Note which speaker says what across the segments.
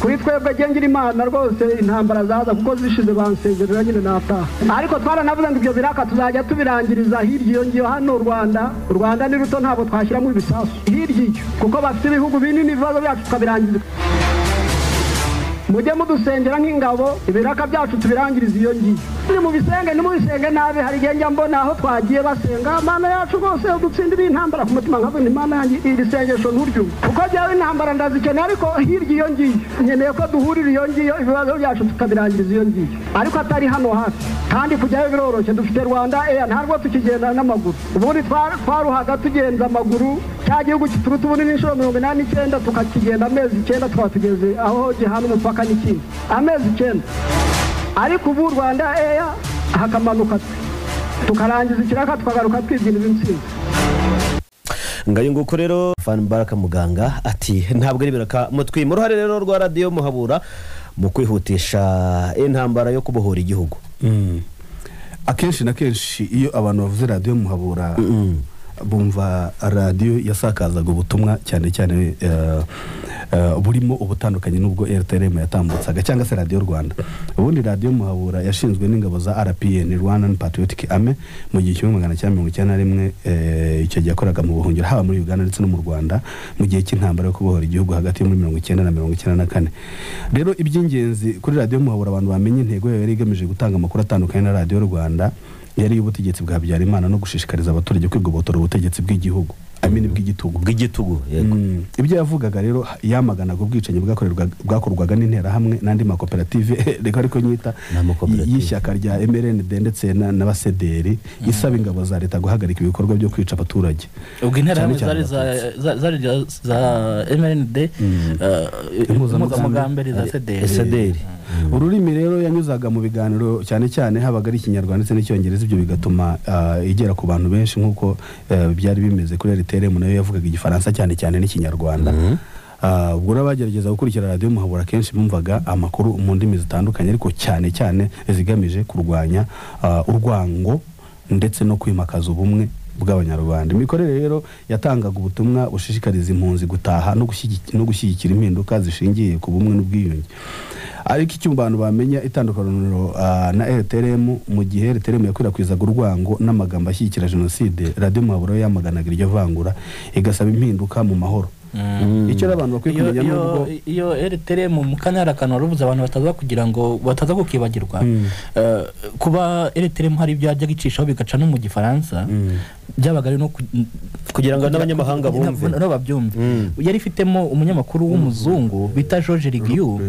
Speaker 1: Kuri twebwe ngira Imana rwose, intambara zaza kuko zishize bansezerera nyine nataha. Ariko twaranavuze ngo ibyo biraka tuzajya tubirangiriza hirya iyo ngiyo. Hano u Rwanda, u Rwanda ni ruto, ntabwo twashyiramo ibisasu hirya iyo, kuko bafite ibihugu binini. Ibibazo byacu tukabirangiza, mujye mudusengera nk'ingabo, ibiraka byacu tubirangiriza iyo ngiyo. Ni mubisenge, ntimubisenge nabi. Hari igihe njya mbona aho twagiye basenga "Mana yacu rwose udutsindire intambara", ku mutima nkabona "Imana yanjye, iri sengesho nturyumve", kuko jyewe intambara ndazikeneye, ariko hirya iyo ngiyo. Nkeneye ko duhurira iyo ngiyo, ibibazo byacu tukabirangiriza iyo ngiyo, ariko atari hano hafi. Kandi kujyayo biroroshye, dufite Rwanda Air, ntabwo tukigenda n'amaguru. Ubundi twaruhaga tugenza amaguru, cya gihugu kituruta ubunini inshuro 89, tukakigenda amezi 9 tukaba tugeze aho gihana umupaka n'ikindi, amezi 9. Ariko ubu Rwanda Air, hakamanuka twe tukarangiza ikiraka, tukagaruka twibyinira intsinzi.
Speaker 2: Ngayo nguko rero, Fan Baraka Muganga ati ntabwo ari biraka mutwima. Uruhare rero rwa Radiyo Muhabura mu kwihutisha intambara yo kubohora igihugu.
Speaker 3: Akenshi na kenshi iyo abantu bavuze Radiyo Muhabura, bumva radiyo yasakazaga ubutumwa cyane cyane burimo ubutandukanye n'ubwo RTLM yatambutsaga cyangwa se Radiyo Rwanda. Ubundi Radiyo Muhabura yashinzwe n'ingabo za RPN, Rwandan Patriotic Army, mu 1991. Icyo gihe yakoraga mu buhungiro haba muri Uganda ndetse no mu Rwanda mu gihe cy'intambara yo kubohora igihugu hagati yo muri 90 na 94. Rero iby'ingenzi kuri Radiyo Muhabura abantu bamenye, intego yayo yari igamije gutanga amakuru atandukanye na Radiyo Rwanda yari iy'ubutegetsi bwa Habyarimana, no gushishikariza abaturage kwigobotora ubutegetsi bw'igihugu, I mean bw'igitugu.
Speaker 2: Bw'igitugu, yego.
Speaker 3: Ibyo yavugaga rero, yamaganaga ubwicanyi bwakorwaga n'Interahamwe n'andi makoperative, reka ariko nyita
Speaker 2: N'amakoperative.
Speaker 3: y'ishyaka rya MRND ndetse n'abasederi, isaba ingabo za leta guhagarika ibikorwa byo kwica abaturage.
Speaker 4: Ubwo Interahamwe
Speaker 3: Cyane cyane
Speaker 4: zari zari za MRND,
Speaker 3: Impuzamugambi.
Speaker 4: Impuzamugambi ari za CDR.
Speaker 2: CDR.
Speaker 3: Ururimi rero yanyuzaga mu biganiro cyane cyane habaga ari Ikinyarwanda ndetse n'Icyongereza. Ibyo bigatuma igera ku bantu benshi nk'uko byari bimeze kuri RTLM, nayo yavugaga Igifaransa cyane cyane n'Ikinyarwanda. Ubwo rero bagerageza gukurikira Radiyo Muhabura kenshi bumvaga amakuru mu ndimi zitandukanye, ariko cyane cyane zigamije kurwanya urwango ndetse no kwimakaza ubumwe bw'Abanyarwanda. Imikorere rero, yatangaga ubutumwa bushishikariza impunzi gutaha no gushyigikira impinduka zishingiye ku bumwe n'ubwiyunge. Ariko icyo abantu bamenya, itandukaniro na RTLM: mu gihe RTLM yakwirakwizaga urwango n'amagambo ashyigikira jenoside, Radiyo Muhabura yo yamaganaga iryo vangura, igasaba impinduka mu mahoro. Icyo rero abantu bakwiye
Speaker 4: Iyo
Speaker 3: kumenya,
Speaker 4: iyo
Speaker 3: nubwo
Speaker 4: iyo RTLM, mu kanya hari akantu waruvuze abantu bataza kugira ngo bataza kukibagirwa. Kuba RTLM hari ibyo yajyaga icishaho bigaca no mu Gifaransa, byabaga ari no
Speaker 2: Kugira ngo n'abanyamahanga bumve.
Speaker 4: Nabo babyumve. Yari ifitemo umunyamakuru w'umuzungu bita George Rigiu,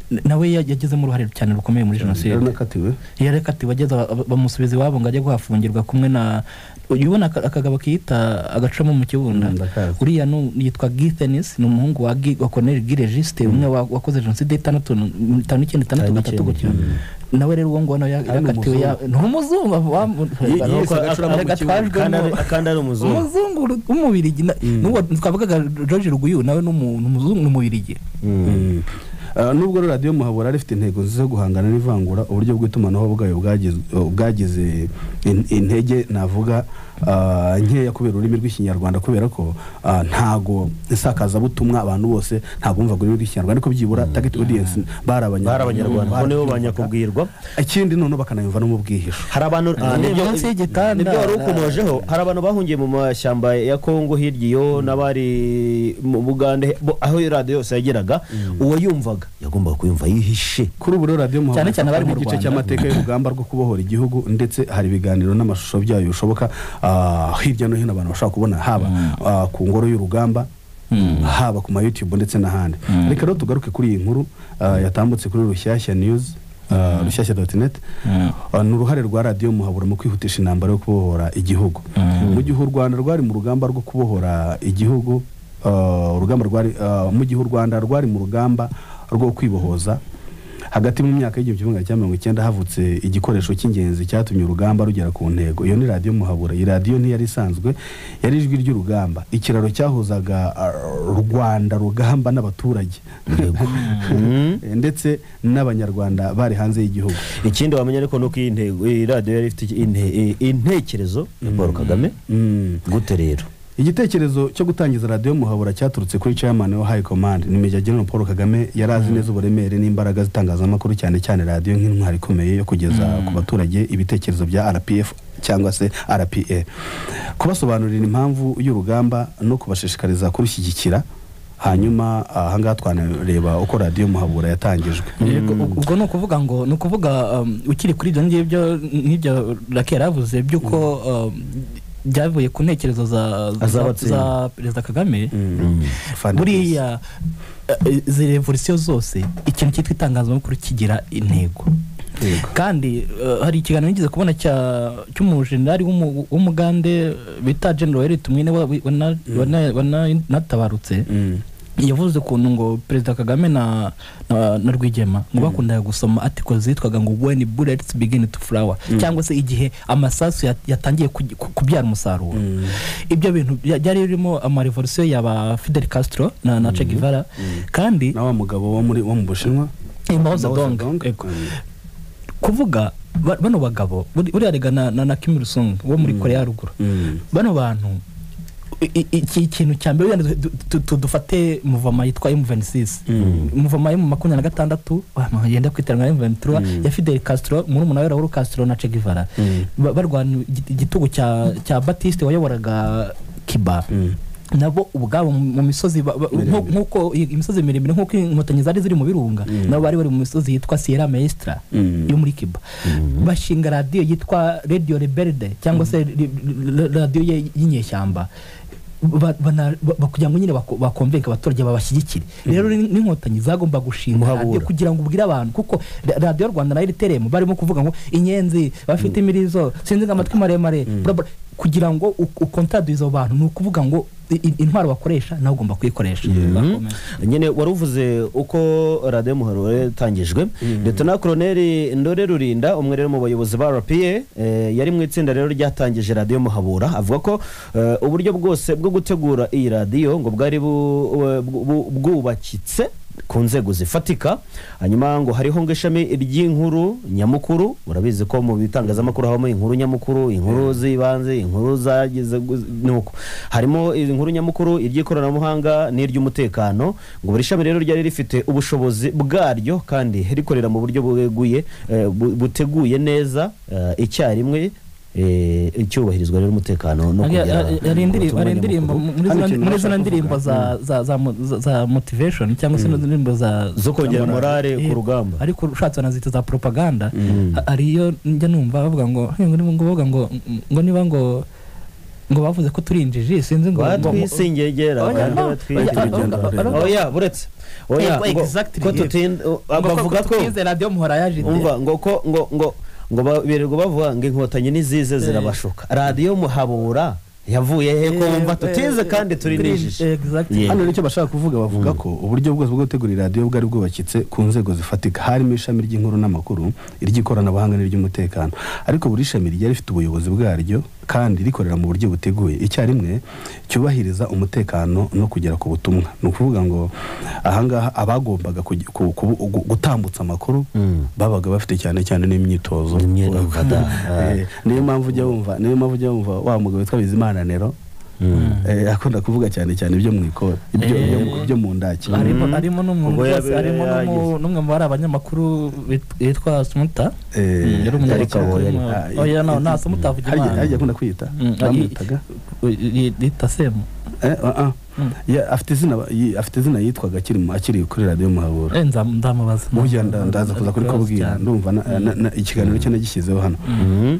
Speaker 4: nawe yagizemo uruhare cyane rukomeye muri jenoside.
Speaker 3: Yaranakatiwe.
Speaker 4: Yarakatiwe, ageze bamusubiza iwabo ngo ajye kuhafungirwa kumwe na uyu ubona akagabo kiyita agacamo mu kibunda.
Speaker 3: Ndakazi.
Speaker 4: Uriya yitwa Guy Theunis, ni umuhungu wa Colonel Guy Registe, umwe wakoze jenoside itandatu, 59, 63 gutyo. Nawe rero uwo nguwo nawe
Speaker 3: Ari
Speaker 4: yakatiwe ni umuzungu
Speaker 3: Yise agacurama mu kibuno.
Speaker 4: Gatwajwemo.
Speaker 2: Kandi ari umuzungu.
Speaker 4: Umuzungu w'Umubirigi, n'uwo twavugaga George Ruguyu nawe ni umuzungu, ni Umubirigi.
Speaker 3: Nubwo rero Radiyo Muhabura yari ifite intego nziza zo guhangana n'ivangura, uburyo bw'itumanaho bwayo bwagize intege navuga nkeya kubera ururimi rw'Ikinyarwanda, kubera ko ntago isakazabutumwa abantu bose ntabwo bumvaga ururimi rw'Ikinyarwanda, ariko byibura target audience bari
Speaker 2: Bari Abanyarwanda, bo nibo banyakubwirwa.
Speaker 3: Ikindi noneho bakanayumva no mu bwihisho.
Speaker 2: Hari abantu
Speaker 4: Munsi y'igitanda.
Speaker 2: Nibyo wari ukomojeho, hari abantu bahungiye mu mashyamba ya Kongo hirya iyo n'abari mu Bugande, aho iyo radiyo yose yageraga, uwayumvaga yagombaga kuyumva yihishe.
Speaker 3: Kuri ubu rero Radiyo Muhabura
Speaker 4: Cyane cyane abari mu
Speaker 3: igice
Speaker 4: Rwanda.
Speaker 3: cy'amateka y'urugamba rwo kubohora igihugu, ndetse hari ibiganiro n'amashusho byayo bishoboka hirya no hino abantu bashobora kubona, haba ku ngoro y'urugamba, haba ku ma YouTube ndetse n'ahandi. Reka rero tugaruke kuri iyi nkuru yatambutse kuri Rushyashya News, rushyashya.net. Ni uruhare rwa Radiyo Muhabura mu kwihutisha intambara yo kubohora igihugu. Mu gihe u Rwanda rwari mu rugamba rwo kubohora igihugu, urugamba rwari mu gihe u Rwanda rwari mu rugamba rwo kwibohoza hagati mu myaka y'1990, havutse igikoresho cy'ingenzi cyatumye urugamba rugera ku ntego. Iyo ni Radiyo Muhabura. Iyi radiyo ntiyari isanzwe, yari ijwi ry'urugamba, ikiraro cyahuzaga Rwanda rugamba n'abaturage ndetse n'Abanyarwanda bari hanze y'igihugu.
Speaker 2: Ikindi wamenya ariko ni uko iyi ntego, iyi radiyo yari ifite intekerezo ya Paul Kagame. Gute rero?
Speaker 3: Igitekerezo cyo gutangiza Radiyo Muhabura cyaturutse kuri chairman wa High Command, ni Major General Paul Kagame. Yari azi neza uburemere n'imbaraga z'itangazamakuru, cyane cyane radiyo nk'intwari ikomeye yo kugeza ku baturage ibitekerezo bya RPF cyangwa se RPA, kubasobanurira impamvu y'urugamba no kubashishikariza kurushyigikira. Hanyuma ahangaha twanareba uko Radiyo Muhabura yatangijwe.
Speaker 4: Yego, ubwo ni ukuvuga ngo ni ukuvuga ukiri kuri ibyo ngibyo, nk'ibyo Rakera yavuze by'uko byavuye ku ntekerezo
Speaker 2: Azabatsinda.
Speaker 4: za Perezida Kagame.
Speaker 3: Fandi.
Speaker 4: Buriya izi revolisiyo zose, ikintu cyitwa itangazamakuru kigira intego. Kandi hari ikiganiro nigeze kubona cy'umujenerali w'umugande bita General Elly Tumwine wanatabarutse. Yavuze ukuntu ngo Perezida Kagame na Rwigema ngo bakundaga gusoma article zitwaga ngo "When Bullets Begin to Flower", cyangwa se igihe amasasu yatangiye kubyara umusaruro. Ibyo bintu byari birimo amarevolisiyo yaba Fidel Castro na Che Guevara kandi
Speaker 3: na wa mugabo wo mu Bushinwa.
Speaker 4: Mao
Speaker 3: Mao
Speaker 4: Zedong.
Speaker 3: Zedong.
Speaker 4: Ego. Kuvuga bano bagabo buriya rega na Kim Il Sung wo muri Korea ya Ruguru. Bano bantu iki kintu cya mbere, wenda dufate mouvement yitwa M26, mouvement yo mu 26 yenda kwitiranywa na M23 ya Fidel Castro, murumuna we Raul Castro na Che Guevara. Barwana igitugu cya Batiste wayoboraga Cuba. Nabo ubwabo mu misozi nk'uko imisozi miremire, nk'uko Inkotanyi zari ziri mu birunga, nabo bari mu misozi yitwa Sierra Maestra yo muri Cuba. Bashinga radiyo yitwa Radio Rebelde cyangwa se radiyo y'inyeshyamba kugira ngo nyine bakonvenke abaturage babashyigikire. Rero n'Inkotanyi zagomba gushinga
Speaker 2: Muhabura.
Speaker 4: radiyo kugira ngo ubwire abantu, kuko Radiyo Rwanda na RTLM barimo kuvuga ngo inyenzi bafite imirizo, sinzi ngo amatwi maremare, bla bla, kugira ngo ukontraduize abo bantu, ni ukuvuga ngo intwaro bakoresha nawe ugomba kuyikoresha. Bakomeza.
Speaker 2: Nyine wari uvuze uko Radiyo Muhabura yatangijwe. Lieutenant Colonel Ndore Rurinda, umwe rero mu bayobozi ba RPA, yari mu itsinda rero ryatangije Radiyo Muhabura, avuga ko uburyo bwose bwo gutegura iyi radiyo ngo bwari bwubakitse ku nzego zifatika. Hanyuma ngo hariho ngo ishami ry'inkuru nyamukuru. Urabizi ko mu bitangazamakuru habamo inkuru nyamukuru, inkuru z'ibanze, inkuru zagize nuko harimo inkuru nyamukuru, iry'ikoranabuhanga n'iry'umutekano. Ngo buri shami rero ryari rifite ubushobozi bwaryo kandi rikorera mu buryo bweguye, buteguye neza, icyarimwe icyubahirizwa rero umutekano no kugera
Speaker 4: Hari
Speaker 2: ku butumwa
Speaker 4: hari indirimbo
Speaker 2: nyamukuru.
Speaker 4: muri
Speaker 3: Hano
Speaker 4: zino
Speaker 3: ikintu
Speaker 4: muri zino
Speaker 3: nashaka
Speaker 4: ndirimbo
Speaker 3: kuvuga.
Speaker 4: za motivation cyangwa se indirimbo za
Speaker 2: Zo kongera morale ku rugamba.
Speaker 4: Ariko ushatse wanazita za propaganda. Hari iyo njya numva bavuga ngo ngo bavuga ngo niba ngo bavuze ko turi injiji, sinzi ngo
Speaker 2: Batwisingegera
Speaker 4: Oya,
Speaker 2: abandi
Speaker 4: no.
Speaker 2: batwirinda.
Speaker 4: Oya, oya,
Speaker 2: Oya, buretse, oya.
Speaker 4: Yego,
Speaker 2: Ngo
Speaker 4: exactly,
Speaker 2: ko
Speaker 4: yego.
Speaker 2: tutinda bavuga ko
Speaker 4: twize Radiyo Muhora yaje ite?
Speaker 2: Umva, ngo ko ngo birirwa bavuga ngo Inkotanyi nizize zirabashuka, Radiyo Muhabura yavuye he ko wumva tutize kandi turi n'injiji?
Speaker 4: Exactly.
Speaker 2: Yeah.
Speaker 3: Hano nicyo bashaka kuvuga, bavuga ko uburyo bwose bwo gutegura iradiyo bwari bwubakitse ku nzego zifatika, harimo ishami ry'inkuru n'amakuru, iry'ikoranabuhanga n'iry'umutekano, ariko buri shami ryari rifite ubuyobozi bwaryo kandi rikorera mu buryo buteguye, icyarimwe cyubahiriza umutekano no kugera ku butumwa. Ni ukuvuga ngo ahangaha abagombaga gutambutsa amakuru babaga bafite cyane cyane n'imyitozo. Niyo mpamvu ujya wumva wa mugabo witwa Bizimana Nero akunda kuvuga cyane cyane ibyo mu ikora, ibyo mu ndaki.
Speaker 4: Harimo n'umuntu
Speaker 2: Ubwo
Speaker 4: rwose, harimo
Speaker 2: yagize.
Speaker 4: n'umwe mu bari abanyamakuru yitwa Sumuta. Yari umunyamakuru.
Speaker 2: Ariko abo
Speaker 4: Oya, no, nta Sumuta avuga Imana.
Speaker 3: Harya akunda kwiyita bamwitaga
Speaker 4: Yita Semu.
Speaker 3: Ah, ah. Afite izina yitwaga akiri kuri Radiyo Muhabura.
Speaker 4: Ndamubaza.
Speaker 3: Burya ndaza kuza kurikubwira.
Speaker 4: Cyane.
Speaker 3: Ndumva ikiganiro cye nagishyizeho hano.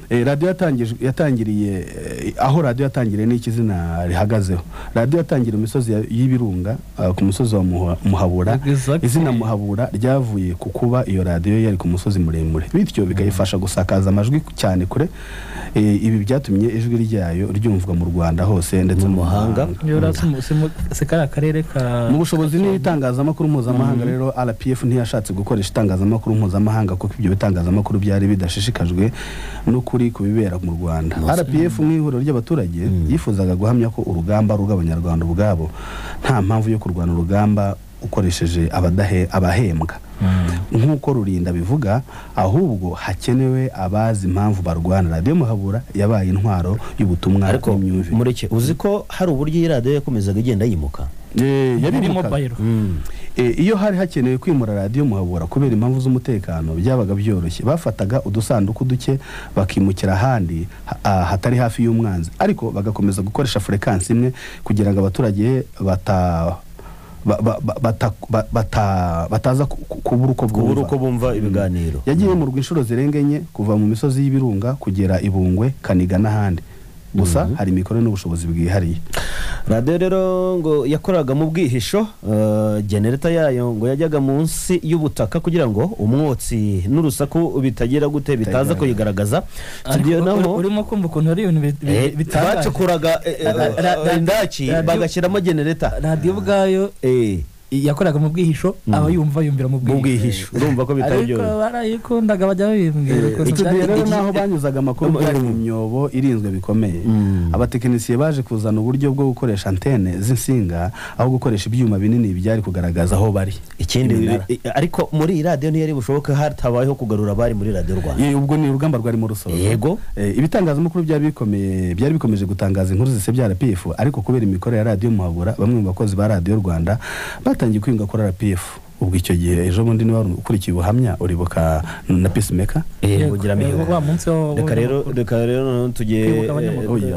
Speaker 3: Radiyo yatangiriye aho radiyo yatangiriye n'iki izina rihagazeho. Radiyo yatangiriye mu misozi y'ibirunga, ku musozi wa Muhabura.
Speaker 4: Exactly.
Speaker 3: Izina Muhabura ryavuye ku kuba iyo radiyo yari ku musozi muremure, bityo bikayifasha gusakaza amajwi cyane kure. Ibi byatumye ijwi ryayo ryumvwa mu Rwanda hose ndetse
Speaker 2: Mu
Speaker 3: no mu
Speaker 2: mahanga.
Speaker 3: mahanga.
Speaker 4: Yora si kariya karere ka
Speaker 3: Mu bushobozi n'itangazamakuru mpuzamahanga rero, RPF ntiyashatse gukoresha itangazamakuru mpuzamahanga kuko ibyo bitangazamakuru byari bidashishikajwe n'ukuri ku bibera mu Rwanda. RPF nk'ihuriro ry'abaturage yifuzaga guhamya ko urugamba ari urw'Abanyarwanda ubwabo, nta mpamvu yo kurwana urugamba ukoresheje abahembwa. Nk'uko Rurinda bivuga, ahubwo hakenewe abazi impamvu barwana. Radiyo Muhabura yabaye intwaro y'ubutumwa n'imyumvire.
Speaker 2: Mureke, uzi ko hari uburyo iyi radiyo yakomezaga igenda yimuka?
Speaker 4: Yari mobile.
Speaker 3: Iyo hari hakenewe kwimura Radiyo Muhabura kubera impamvu z'umutekano, byabaga byoroshye. Bafataga udusanduku duke bakimukira ahandi hatari hafi y'umwanzi, ariko bagakomeza gukoresha fréquence imwe kugira ngo abaturage bataza kubura
Speaker 2: uko bumva ibiganiro.
Speaker 3: Yagiye mu inshuro zirenga enye, kuva mu misozi y'Ibirunga kugera Ibungwe, Kaniga n'ahandi. Gusa hari imikorere n'ubushobozi bwihariye.
Speaker 2: Radiyo rero ngo yakoraga mu bwihisho, genereta yayo ngo yajyaga munsi y'ubutaka kugira ngo umwotsi n'urusaku bitagira gute, bitaza kuyigaragaza.
Speaker 4: Urimo kumva ukuntu ari ibintu bitangaje.
Speaker 2: Bacukuraga indaki bagashyiramo genereta.
Speaker 4: Radiyo ubwayo yakoraga mu bwihisho, aba yumva yumvira mu
Speaker 2: bwihisho. Urumva ko bitari byoroshye.
Speaker 4: Ariko barayikundaga bajya babimbwira.
Speaker 3: Icyo gihe rero naho banyuzaga amakuru byari mu myobo irinzwe bikomeye. Abatekinisiye baje kuzana uburyo bwo gukoresha antene z'insinga aho gukoresha ibyuma binini byari kugaragaza aho bari.
Speaker 2: Ikindi ariko muri iyi radiyo ntiyari bushoboke hatabayeho kugarura abari muri Radiyo Rwanda.
Speaker 3: Ubwo ni urugamba rwari mu rusozo.
Speaker 2: Yego.
Speaker 3: Ibitangazamakuru byari bikomeye, byari bikomeje gutangaza inkuru zisebya RPF, ariko kubera imikorere ya Radiyo Muhabura, bamwe mu bakozi ba Radiyo Rwanda batangiye kwiyunga kuri RPF. Ubwo icyo gihe ejo bundi niba ukurikiye ubuhamya uribuka na Peacemaker.
Speaker 2: Reka rero tugiye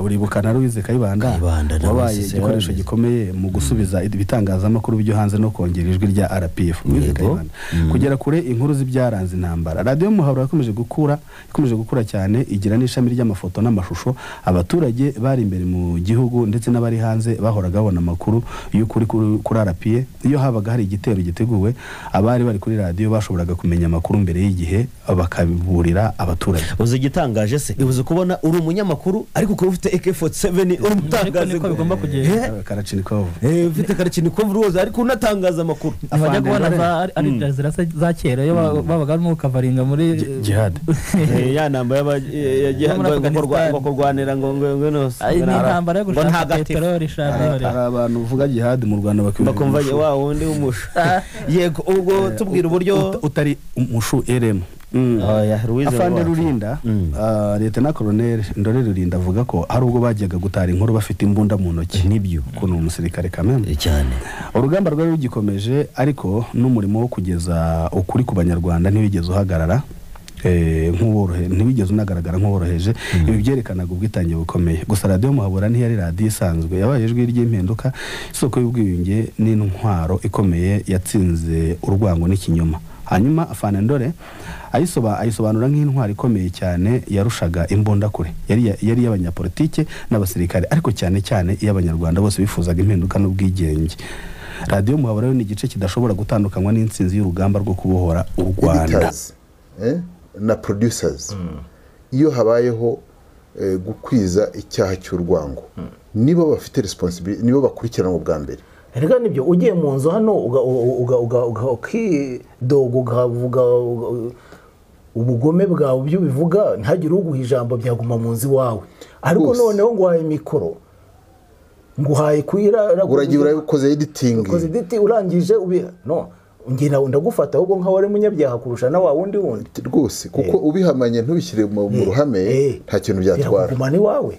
Speaker 3: uribuka na Louise Kayibanda wabaye igikoresho gikomeye mu gusubiza ibitangazamakuru byo hanze no kongera ijwi rya RPF. Louise Kayibanda kugera kure inkuru z'ibyaranze intambara. Radiyo Muhabura yakomeje gukura cyane, igira n'ishami ry'amafoto n'amashusho. Abaturage bari imbere mu gihugu ndetse n'abari hanze bahoraga babona amakuru y'ukuri kuri RPF. Iyo habaga hari igitero giteguwe, abari bari kuri radiyo bashoboraga kumenya amakuru mbere y'igihe bakabiburira abaturage.
Speaker 2: Uzi igitangaje se, uzi kubona uri umunyamakuru ariko ukaba ufite AK47 uri umutangaza
Speaker 4: niko bigomba kugenda.
Speaker 3: Karachinikov.
Speaker 2: Ufite Karachinikov rwose ariko unatangaza amakuru.
Speaker 4: Abajya kubona za ari Jazeera za kera iyo babaga barimo kavaringa muri
Speaker 3: jihad.
Speaker 2: Ya namba ya jihad ngo kurwanira ngo ngo no.
Speaker 4: Ni intambara yo gushaka peteroli shabore.
Speaker 3: Hari abantu uvuga jihad mu Rwanda
Speaker 2: bakumva wa wundi w'umushu. Yego, ubwo tubwira uburyo
Speaker 3: utari umushu RM. Afande Rurinda, Lieutenant Colonel Ndore Rurinda avuga ko hari ubwo bajyaga gutara inkuru bafite imbunda mu ntoki.
Speaker 2: Nibyo,
Speaker 3: kuko ni umusirikare kameme
Speaker 2: cyane.
Speaker 3: Urugamba rwari rugikomeje, ariko n'umurimo wo kugeza ukuri ku Banyarwanda ntiwigeze uhagarara. Ntiwigeze unagaragara nk'uworoheje. Ibi byerekanaga ubwitange bukomeye. Gusa Radiyo Muhabura ntiyari radiyo isanzwe, yabaye ijwi ry'impinduka, isoko y'ubwiyunge n'intwaro ikomeye yatsinze urwango n'ikinyoma. Hanyuma Afande Ndore ayisobanura nk'intwaro ikomeye cyane yarushaga imbunda kure. Yari iy'abanyapolitike n'abasirikare, ariko cyane cyane iy'Abanyarwanda bose bifuzaga impinduka n'ubwigenge. Radiyo Muhabura ni igice kidashobora gutandukanywa n'intsinzi y'urugamba rwo kubohora u Rwanda.
Speaker 5: Na producers, iyo habayeho gukwiza icyaha cy'urwango, nibo bafite responsibility, nibo bakurikiranwa bwa mbere.
Speaker 6: Erega nibyo, ugiye mu nzu hano ukidoga ukavuga ubugome bwawe ibyo bivuga, ntagire uguha ijambo, byaguma mu nzu iwawe. Ariko noneho nguhaye mikoro, nguhaye kuyira,
Speaker 5: uragiye urakoze editing,
Speaker 6: ukoze editing urangije no ngena ndagufata ahubwo nka wari munyabyaha kurusha na wa wundi
Speaker 5: rwose, kuko ubihamanye ntubishyire mu ruhame nta kintu byatwara.
Speaker 6: Biragumana iwawe.